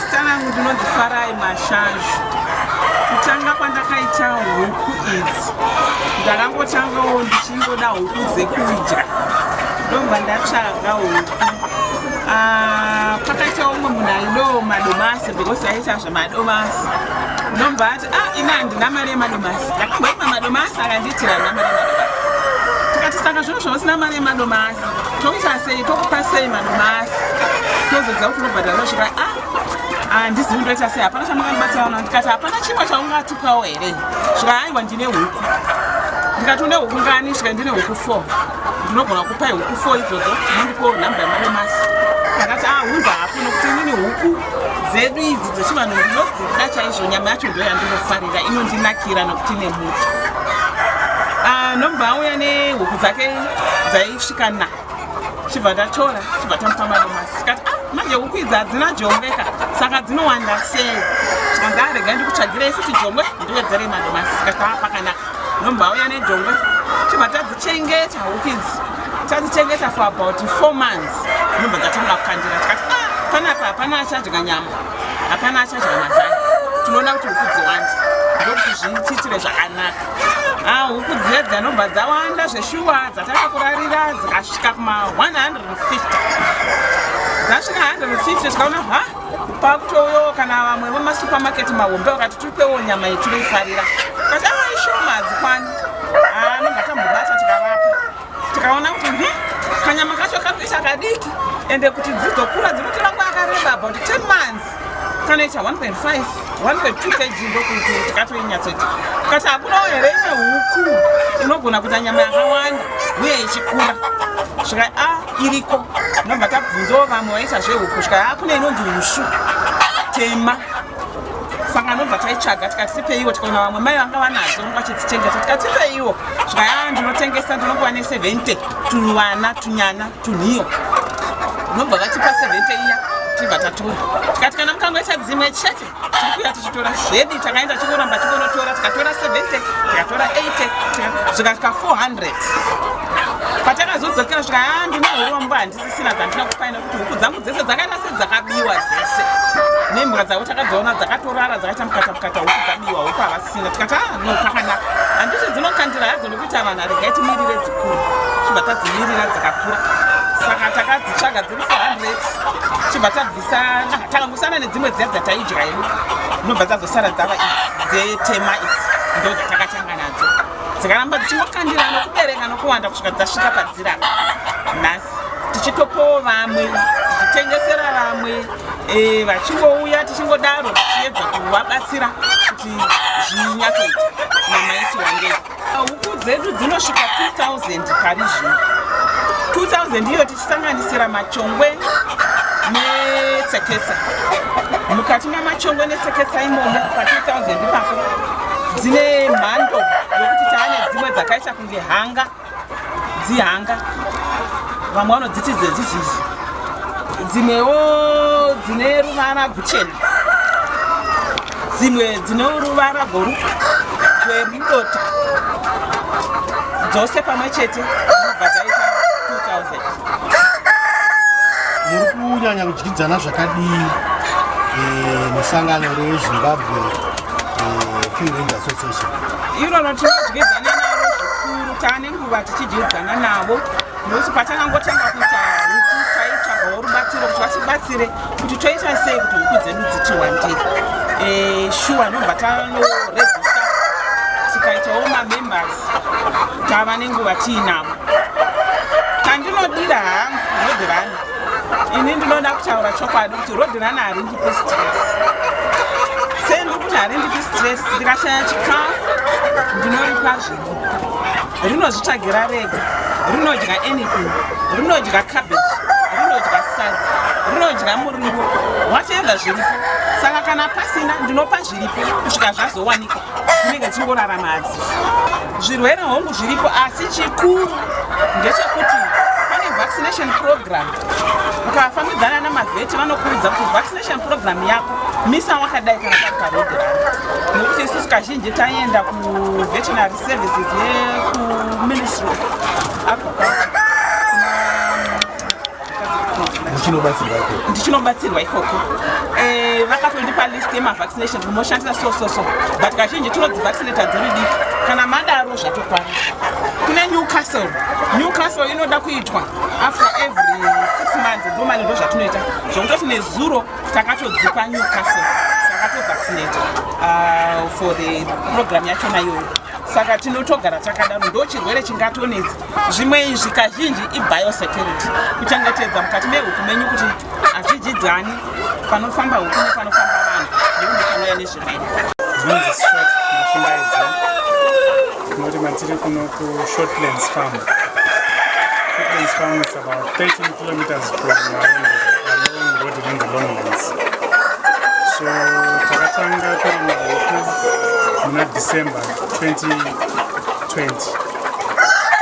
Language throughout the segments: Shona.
Zita rangu ndinonzi Farai Mashazhu. Kutanga kwandakaita huku idzi, ndakangotangawo ndichingoda huku dzekudya, ndobva ndatsvaga huku. Ah, pakaita umwe munhu aidawo madomasi because aiita zvemadomasi, ndobva ati, "Ah, ini handina mari yemadomasi." Ndakamboima madomasi, akandiitira, handina mari yemadomasi. Tikati, "Saka zvino zvausina mari yemadomasi, toita sei? Tokupa sei madomasi? Tozoziva kuti unobhadhara nosvika." "Ah, handizivi ndoita sei, hapana chamungandibatsira." Ndikati, "Hapana chimwe chaungatipawo here?" Svika, "Aiwa, ndine huku." Ndikati, "Une huku ngani?" Svika, "Ndine huku 4, ndinogona kupai huku 4 idzodzo, mundipowo nhamba yemadomasi." Ndakati, "A, hunza hapo, nokuti inini huku dzedu idzi dzechivanhu ndinodzida chaizvo. Nyama yacho ndo yandinofarira, inondinakira nokuti nemuto." Ah, nobva auya nehuku dzake dzaisvika na chibva tatora, chibva tamupa madomasi. Tikati, "Ah, manje huku idzi hadzina jongwe ka, saka dzinowanda sei?" Zvikanzi, "Arega ndikutsvagirei futi jongwe, ndiwedzerei madomasi." Tikati, "Ah, pakanaka." Nobva auya nejongwe, chibva tadzichengeta huku idzi. Tadzichengeta for about 4 months, nobva dzatanga kukandira. Tikati, "Ah, panapa hapana achadya nyama, hapana achadya mazai. Tinoona kuti huku dziwande, ndokuti zvitiitire zvakanaka." Ah, huku dziya dzinobva dzawanda zveshuwa, dzatanga kurarira, dzikasvika kuma 150. Dzasvika 150, tikaona, ha, pakutouyawo kana vamwe vemasupamaketi mahombe, vakati, "Tipewo nyama yetinoifarira." Kati, "A, ishoma, hadzikwani." Anobva tambobata, tikavapa, tikaona kuti kanyama kacho kakuita kadiki, ende kuti dzizokura dzinotora nguva yakareba, about 10 months, kanoita 1.5, 1.2 kg, ndokuti tikatoinyatsoita. Kati, "Hakunawo here imwe huku inogona kuita nyama yakawanda uye ichikura?" Svika, "A, iriko." Nobva tabvunzawo vamwe vaita zvehuku, svika, "A, kune inonzi hushu tema." Saka nobva taitsvaga, tikati, "Tipeiwo." Tikaona vamwe mai vanga vanadzo, vanga vachidzichengeta. Tikati, "Tipeiwo." Svika, "A, ndinotengesa, ndinonguva ne70 tuvana tunyana tunhiyo." Nobva vatipa 70 iya, tibva tatora. Tikati, "Kana mukangoita dzimwe chete, tiri kuuya tichitora zvedi." Takaenda, chingoramba chingonotora, tikatora 70, tikatora 80, zvikasvika 400. Patakazodzokera, svika, "A, ndine urombo, handisisina dzandina kupai, nekuti huku dzangu dzese dzakaita sedzakabiwa dzese nembwa dzavo. Takadziona dzakatorara, dzakaita mukata mukata, huku dzabiwa, huku havasisina." Tikati, "A, no, pakanaka, handiti dzinokandira hadzo nokuita vanhu, aregai timirire dzikuru." Chibva tadzimirira, dzikakura. Saka takadzitsvaga dziri 400, chibva tabvisa, takangosana nedzimwe dziya dzataidya yedu, nobva dzazosara dzava idzi dzetema. Idzi ndo dzatakatanga nadzo, dzikaramba dzichingokandira nokubereka nokuwanda kusvika dzasvika padzirapa nhasi, tichitopowo vamwe, tichitengesera vamwe, vachingouya, tichingodaro, tichiedza kuvabatsira kuti zvinyatsoita, nyama iti wandei. Huku dzedu dzinosvika 2000 pari zvino. 2000 iyo tichisanganisira machongwe netseketsa. Mukati mamachongwe netseketsa imomo pa2000 ipapo, dzine mhando yokuti taane dzimwe dzakaita kunge hanga, dzihanga, vamwe vanodziti dzedzizizi, dzimwewo dzine ruvara guchena, dzimwe dzine ruvara goru rwemudota. Dzose pamwe chete dzinobva dzaita 2000. Muri kunyanya kudyidzana zvakadii nesangano reZimbabwe Free Range Association? Iroro tinodyidzana naro zvikuru. Taane nguva tichidyidzana navo, nokuti patakangotanga kuita huku, taitsvagawo rubatsiro kuti vatibatsire kuti toita sei kuti huku dzedu dziti wandei. Shuwa, nobva tanoregister, tikaitawo mamembers, tava nenguva tiinavo. Kandinodira hangu Roadrunner, ini ndinoda kutaura chokwadi kuti Roadrunner harindipi stress. Sendiri kuti harindipi stress, ndikashaya chikafu ndinoripa zviripo, rinozvitsvagira rega. Rinodya anything, rinodya cabbage, rinodya sadza, rinodya muriwo, whatever zviripo. Saka kana pasina, ndinopa zviripo kusvika zvazowanikwa. Dzinenge dzingorarama, hadzifi. Zvirwere hongu zviripo, asi chikuru ndechekuti pane vaccination program. Ukafambidzana namavheti, vanokuudza kuti vaccination program yako misa wakadai kana pari paroadrunner, nekuti isusu kazhinji taenda kuveterinary services yekuMinistry of Agriculture. Muchinobatsirwa ikoko? Ndichinobatsirwa ikoko. Vakatondipa list yemavaccination, munoshandisa so so so, but kazhinji tinodzivaccinata dziri diki. Kana madaro zvatokwana. Kune Newcastle. Newcastle inoda kuitwa after every 6 months. Normally ndo zvatinoita, zvokutoti nezuro takatodzipa Newcastle, takatovaccinata for the program yachona iyoyo. Saka tinotogara takadaro. Ndo chirwere chingatonetsa. Zvimwe izvi kazhinji ibiosecurity, kuchengetedza mukati mehuku menyu kuti hazvidyidzani panofamba huku nepanofamba vanhu, nekuti panouya nezvimweni. Zvinonzi Short Mashingaidzo. Tinoti matiri kuno kuShortlands Farm. Shortlands Farm is about 13 kilometers from Marondera, along road inonzi Longlands. So takatanga kurima huku muna December 2020.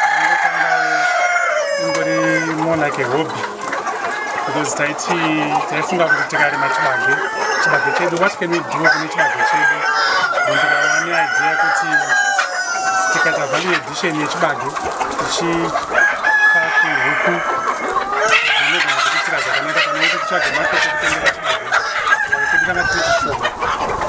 Takangotanga ingori more like a hobby, because taiti taifunga kuti tikarima chibage, chibage chedu, what can we do kune chibage chedu? Then tikawa neidea kuti tikaita value addition yechibage, tichipa kuhuku, dzinogona kutiitira zvakanaka pane kuti titsvage market yekutengesa chibage. Chibage chedu tanga tiri chishoma,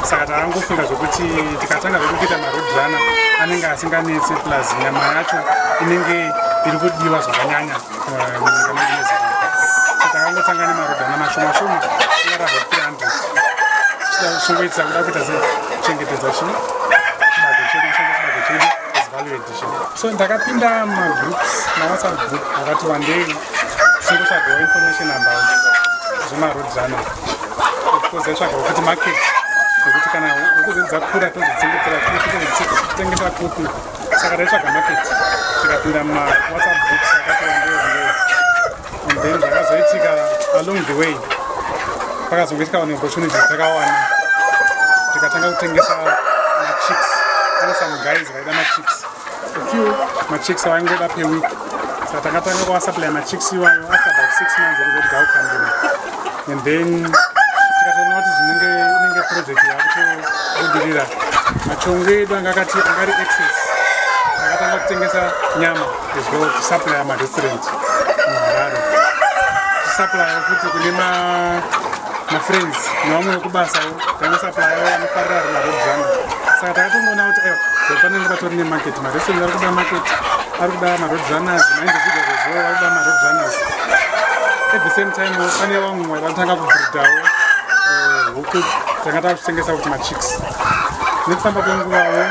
saka takangofunga zvokuti tikatanga zvedu kuita maroadrunner anenge asinganetsi, plus nyama yacho inenge iri kudiwa zvakanyanya munyika medu meZimbabwe. So takangotanga nemaroadrunner mashoma shoma, ingarabva 300, chingoitisa kuda kuita sekuchengetedza chi chibage chedu, kushandisa chibage chedu as value addition. So ndakapinda magroups, mawhatsapp group akati wandei, tichingotsvagawo information about zvemaroadrunner. Of course taitsvagawo kuti market, nekuti kana huku dzedu dzakura todzitsengetera kupi, todzitengesa kupi? Saka taitsvaga market, tikapinda mumawhatsapp groups akati wandei wandei, and then zvakazoitika along the way, pakazongoitika one opportunity takawana, tikatanga kutengesa machicks. Pane some guys vaida machicks, a few machicks avaingoda per week, saka takatanga kuvasupply machicks iwayo after about 6 months ekuti dzakukandima. And then tikatoona kuti zvinenge inenge project yakutobudirira. Machongwe edu anga akati angari excess, takatanga kutengesa nyama as well, kusupplya marestaurant muHarare, kusupplyawo futi kune mafriends nevamwe vekubasawo, taingosupplyawo vanofarira maroadrunner. Saka takatongoona kuti aiwa, panenge patori nemarket, marestaurant ari kuda market, ari kuda maroadrunners, maindividuals as well vari kuda maroadrunners. At the same time pane vamwe vanotanga kubreedawo huku, tanga takuchitengesa kuti machicks. Nekufamba kwenguvawo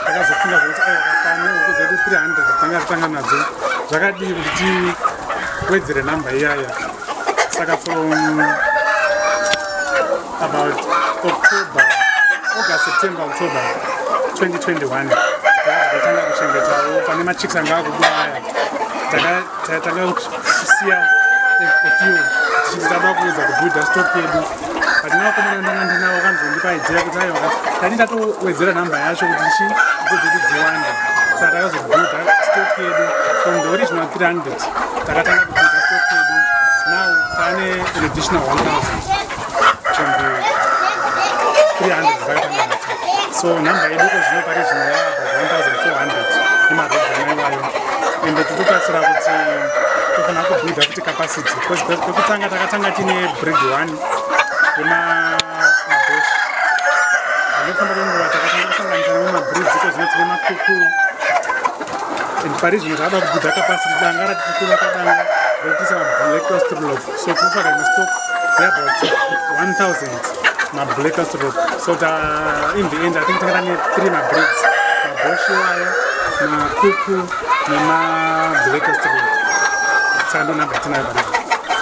takazofunga zvokuti aiwa, pane huku dzedu 300 tanga tatanga nadzo, zvakadii kuti tiwedzere namba iyaya? Saka from about October, August, September, October 2021 takatanga kuchengetawo pane machicks anga akubuda aya. Tatanga kusiya a few, tichiti tada kuedza kubuilda stock yedu, but nevakomana ndanga ndinavo vakanzondipa idea kuti aiwa, tati tatowedzera nhamba yacho kuti ichi huku dzedu dziwande. Saka takazobuilda stock yedu from the original 300. Takatanga kubuilda stock yedu, now taane an additional 1000 from the 300 dzakatanga nadzo. So nhamba yedu iko zvino pari zvino yava about 1400 emaroadrunner iwayo. Ende titotarisira kuti tofanira kubuilda futi capacity, because pekutanga takatanga tine breed one yemabosch. Anofamba kwenguva takatanga kusanganisa nemamabreeds. Iko zvino tine makuku, and pari zvino takada kubuilda capacity. Danga ratiri kuvaka, danga rekuisa mablack Australorp, so tinotsvaga imwe stock yeabout 1000 mablack Australorp. So ta in the end I think tanga tane three mabreeds, mabosch iwayo, makuku nemablack Australorp. Saka ndo nhamba yatinayo pari.